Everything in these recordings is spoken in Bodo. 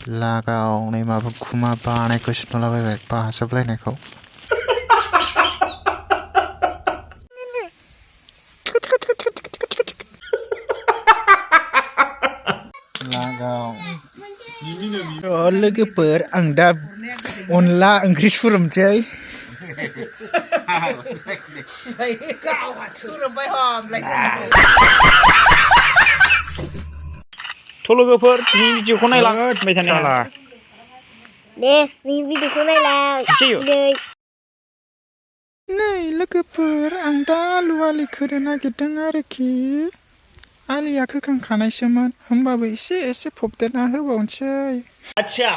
लागाव नै माबा खुमा बानायखौसो नुलाबायबाय बाहाजोबलायनायखौ लागाव लोगोफोर आं दा अनला ओंख्रि सुरोमसै थ' लोगोफोर दिनै भिडिअखौ नायलांबाय थानाया दे नि भिडिअखौ नायलां नै लोगोफोर आं दा आलु आलि खोनो नागिरदों आरोखि आलिया खोखांखानायसोमोन होमबाबो एसे फबदेरना होबावनोसै आच्छा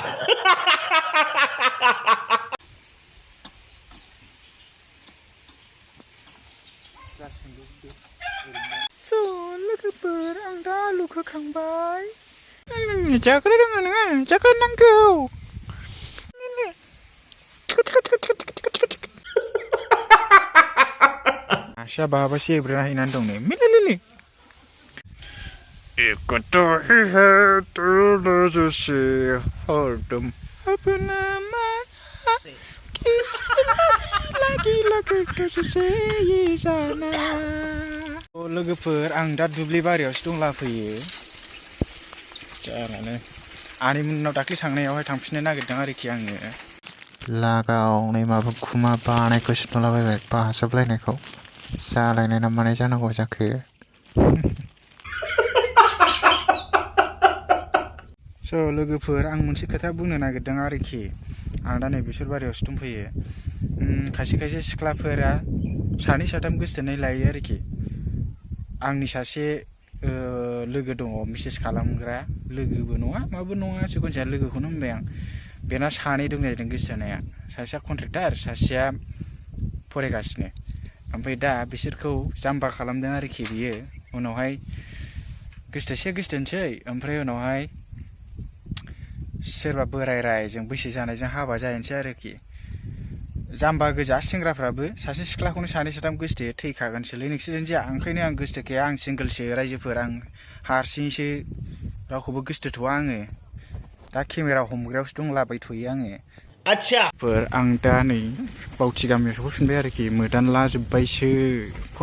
लोगोफोर आं दा आलु खोखांबाय जाग्रा रोङो नोङो जाग्रा नांगौ आसा बाबा सेब्रा हैनानै दं नै मिलिलिलि एकथ' ही है तेरे जैसे हरदम अपना माना किसी लगी लगे तुझसे ये जाना लोगोफोर आं दा दुब्लि बारियावसो दंलाफैयो जानानै आनैमोननाव दाख्लै थांनायावहाय थांफिननो नागिरदों आरोखि आङो लागाव नै माबा खुमा बानायखौसो नुलाबायबाय बाहाजोबलायनायखौ जालायनाय ना मानाय जानांगौ जाखो स' लोगोफोर आं मोनसे खोथा बुंनो नागिरदों आरोखि आं दा नै बेसर बारियावसो दंफैयो खायसे सिख्लाफोरा सानै साथाम गोसथोनाय लायो आरोखि आंनि सासे लोगो दङ मेसेज खालामग्रा लोगोबो नङा माबो नङा जिखुनु जाया लोगोखौनो होनबाय आं बेना सानै दं जाहैदों गोसथोनाया सासेया कन्ट्रेक्टार सासेया फरायगासिनो ओमफ्राय दा बिसोरखौ जाम्बा खालामदों आरोखि बियो उनावहाय गोसथोनसै ओमफ्राय उनावहाय सोरबा बोराय रायजों बैसो जानायजों हाबा जाहैनोसै आरोखि जाम्बा गोजा सेंग्राफ्राबो सासे सिख्लाखौनो सानै साथाम गोसथोयो थैखागोनसोलै नोंसोरजों जाया ओंखायनो आं गोसथोखाया आं सिंगोलसो रायजोफोर आं हारसिंसो रावखौबो गोसथोथ'वा आङो दा केमेरा हमग्रायावसो दंलाबायथ'यो आङो आच्छा आं दा नै बावथि गामियाव सफैफिनबाय आरोखि मोदानला जोब्बायसो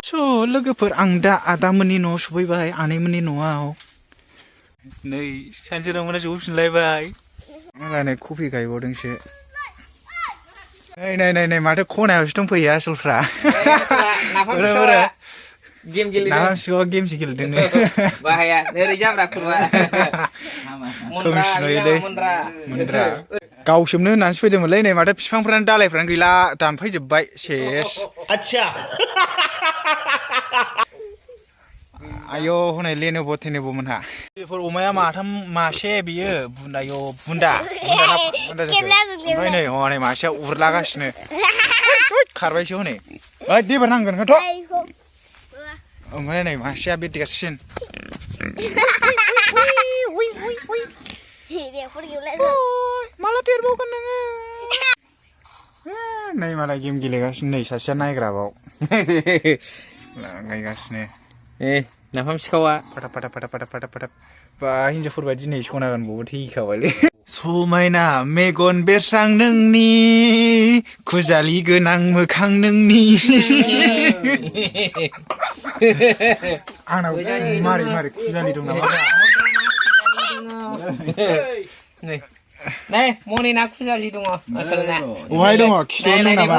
स' लोगोफोर आं दा आदामोननि न'आव सफैबाय आनैमोननि न'आव नै सानसे दंमोन सफैफिनलायबाय मालाय कफि गायबावदोंसो नै माथो खनायावसो दंफैयो आसोलफ्रा गेम गेलेदों नाम सिगाङाव गेमसो गेलेदों बाहाया ओरै जाब्रा खुरबा मोनद्रा गावसोमनो होननानैसो फैदोंमोनलै नै माथो बिफांफ्रानो दालायफ्रानो गैला दानफायजोब्बाय सेस आच्छा आयौ हनै लेनेभ' थेनेभ' मोनहा बेफोर अमाया मासे बियो बुन्दा ओमफ्राय नै हनै मासेया उरलागासिनो खारबायसो हनै देबार नांगोनथ' ओमफ्राय नै मासेया बे देरसिन माला देरबावगोन नोङो नै मालाय गेम गेलेगासिनो नै सासेया नायग्राबाव गायगासिनो नाफाम सिखावा फाटा बा हिनजावफोर बायदि नै सना गानबावो थैखाबायलै समायना मेगन बेरस्रां नोंनि खुजालि गोनां मोखां नोंनि आंनाव मारै खुजालि दं नामा नै मनि ना खुजालि दङ आसोलना अहाय दङ खिथानो नामा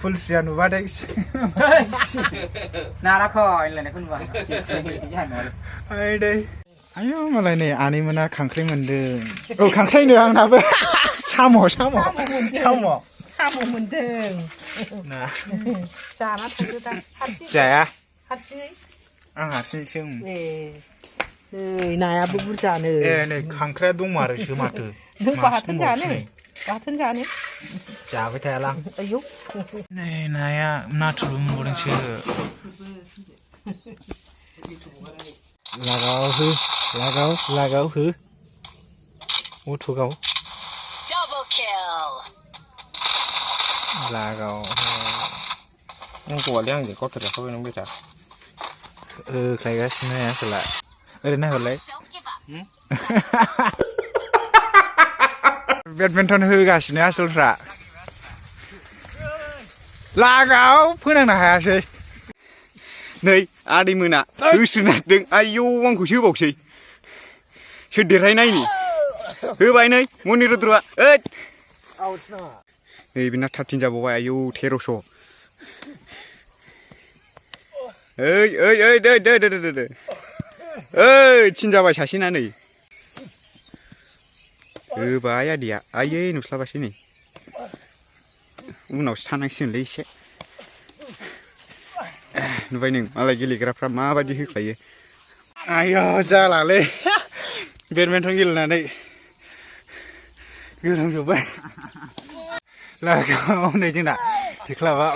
फुलसिया नुबाथाय नाराखौ होनलायनायखौ नुबा आयौ मालाय नै आनैमोना खांख्राइ मोनदों औ खांख्राइनो आंनाबो साम' मोनदों जाना थांदो दा जाया हारसिङै आं हारसिंसो नायाबो बुरजानो नै खांख्राइया दंमारोसो माथो नों बाथोन जानो जाबाय थायालां आयौ नै नाया नाथुरबो मोनबावदोंसो लागाव हो उथुगाव लागाव नों गवालै आंजों गावथार जाखाबाय नों बेटा खायगासिनो आसोला ओरैनो नायहरलाय बेडमिन्टन होगासिनो आसोलफ्रा लागाव फोनांनो हायासै नै आदै मोना होसोनारदों आयौ आंखौसो होबावसै सोर देरहायनायनि होबाय नै मनिरुद्रआ ओद नै बिना 13 जाबावबाय आयौ 1300 ओइ दे ओइ 3 जाबाय सासेना नै होबाय आदैया आयै नुस्लाबासै नै उनावसो थानांसिगोनलै एसे नुबाय नों मालाय गेलेग्राफ्रा माबायदि होख्लायो आयौ जालालै बेडमिन्टन गेलेनानै गोलोमजोब्बाय लागाव नै जोंना थेख्लाबा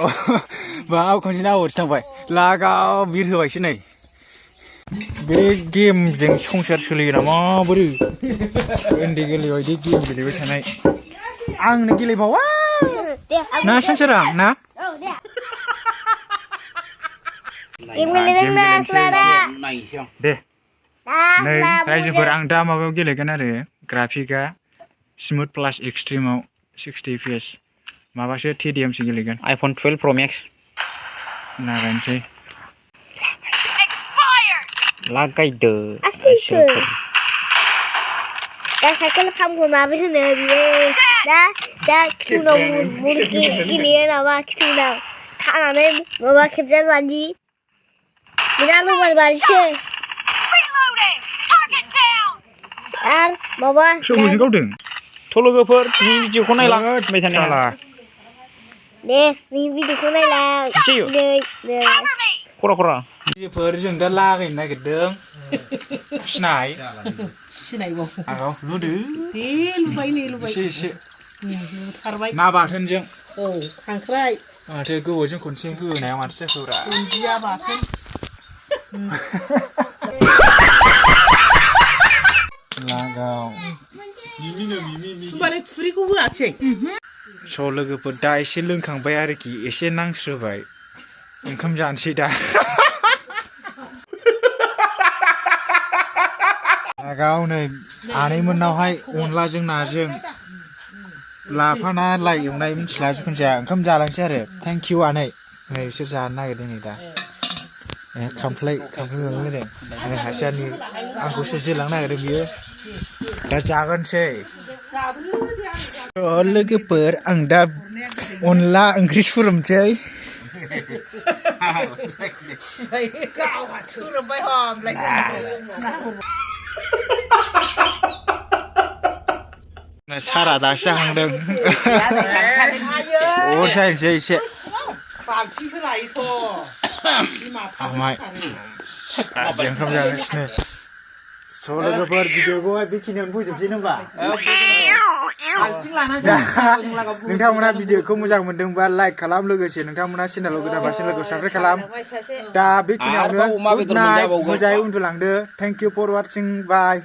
बाव खनसेनो आवटसो थांबाय लागाव बिर होबायसो नै बे गेमजों संसार सोलियो ना माबोरै उन्दै गेलेबायदि गेम गेलेबाय थानाय आंनो गेलेबावा ना संसारा ना गेम गेलेदोंना आसोला दे नै रायजोफोर आं दा माबायाव गेलेगोन आरो ग्राफिकआ स्मुथ प्लास एक्सट्रिमाव 60 FPS माबासो TDMसो गेलेगोन iPhone 12 Pro Max लागायनोसै लागायदो आसोलफोर दा साइकेल फामखौ माबोरै होनो बियो दा खिथुनाव मुरगि गेलेयो नामा खिथुनाव थानानै माबा खेबजानो बादि बिना लबार बारिसो आर माबा सोरजों गावदों थ' लोगोफोर दिनै भिडिअखौ नायलां होनबाय थानाया दे नोंनि भिडिअखौ नायलां नै खरा रायजोफोर जों दा लागायनो नागिरदों सिनाय सिनायबाव आगाव लुदो दे लुबाय एसे लुथारबाय ना बाथोनजों औ खांख्राइ माथो गोबावजों खनसे होनायाव माथो जाखोब्रा दुन्दिया बाथोन लागाव होमबालाय थुरिखौ होआखिसै स' लोगोफोर दा एसे लोंखांबाय आरोखि एसे नांस्रोबाय ओंखाम जानोसै दा लागाव नै आनैमोननावहाय अनलाजों नाजों लाफाना लाइ एवनाय मिथिला जिखुनु जाया ओंखाम जालांसै आरो थेंक इउ आनै नै बिसोर जानो नागिरदों नै दा खामफ्लाय मोनलायदों नै हासियारनि आंखौसो जोलांनो नागिरदों बियो दा जागोनसै लोगोफोर आं दा अनला ओंख्रि सुरोमसै सारा दासो जाहांदों अर सायनोसै एसे बाल्थिंसो लायोथ' आमाय दासो ओंखाम जागासिनो स' लोगोफोर भिडिअखौहाय बेखिनियावनो फोजोबसै होनबा नोंथांमोना भिडिअखौ मोजां मोनदोंबा लाइक खालाम लोगोसे नोंथांमोना चेनेलाव गोदानबा चेनेलखौ साबस्क्राइब खालाम दा बेखिनियावनो गुड नाइट मोजाङै उन्दुलांदो thank you for watching bye